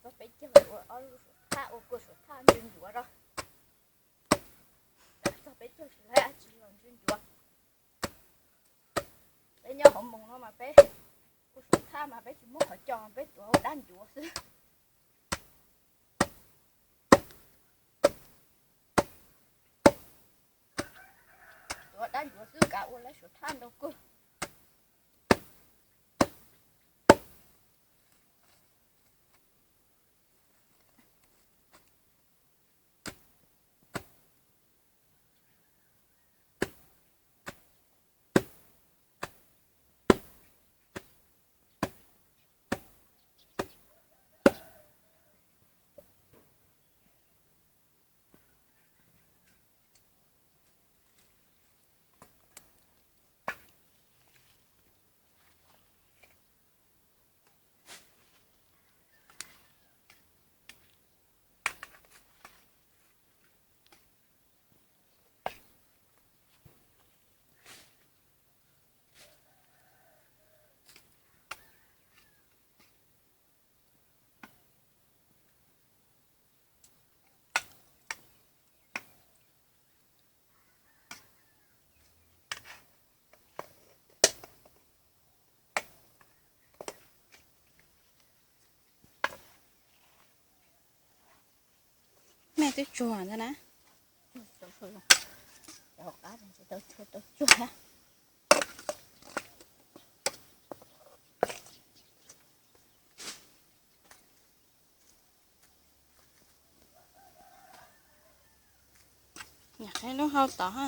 Txog peb caug ua ob lub suav thaj, ua kua suav thaj ntsw ncuav rau. Txog peb caug tsis laib dab tsi los ntsw ncuav. Peb nyob hauv moos no mas peb ua suav thaj mas peb tsis muab qhov cos, peb tuav ua dab ncuav xwb. Tuav dab ncuav xwb kav ua lawv suav thaj ntau kawg. Mej twb tsuag ntag na. Tau tsuag, tau tsuag. Qhib lub hau tod ha.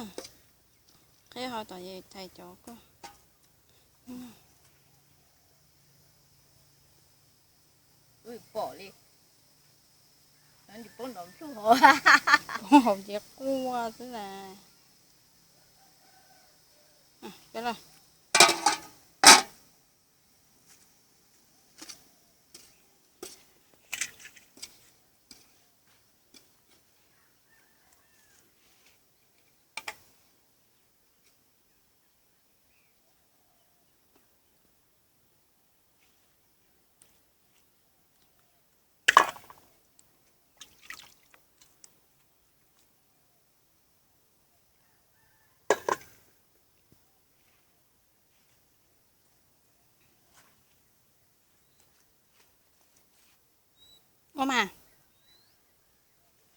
Qhib hau tod es thaiv cov koj. Pom li, poob nrov nplug hauv, poob hauv ces quaj xwb las. Ua mas,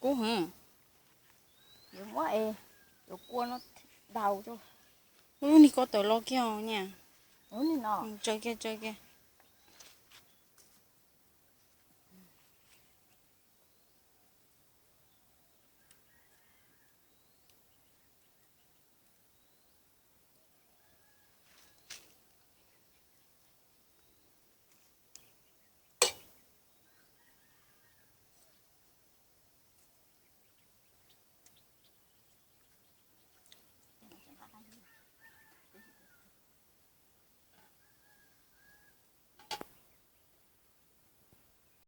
kub hwv. Yuav muab es cov kua no daus rau. Ua lub niag ko taw los kiag niam. Tsaws kiag, tsaws kiag.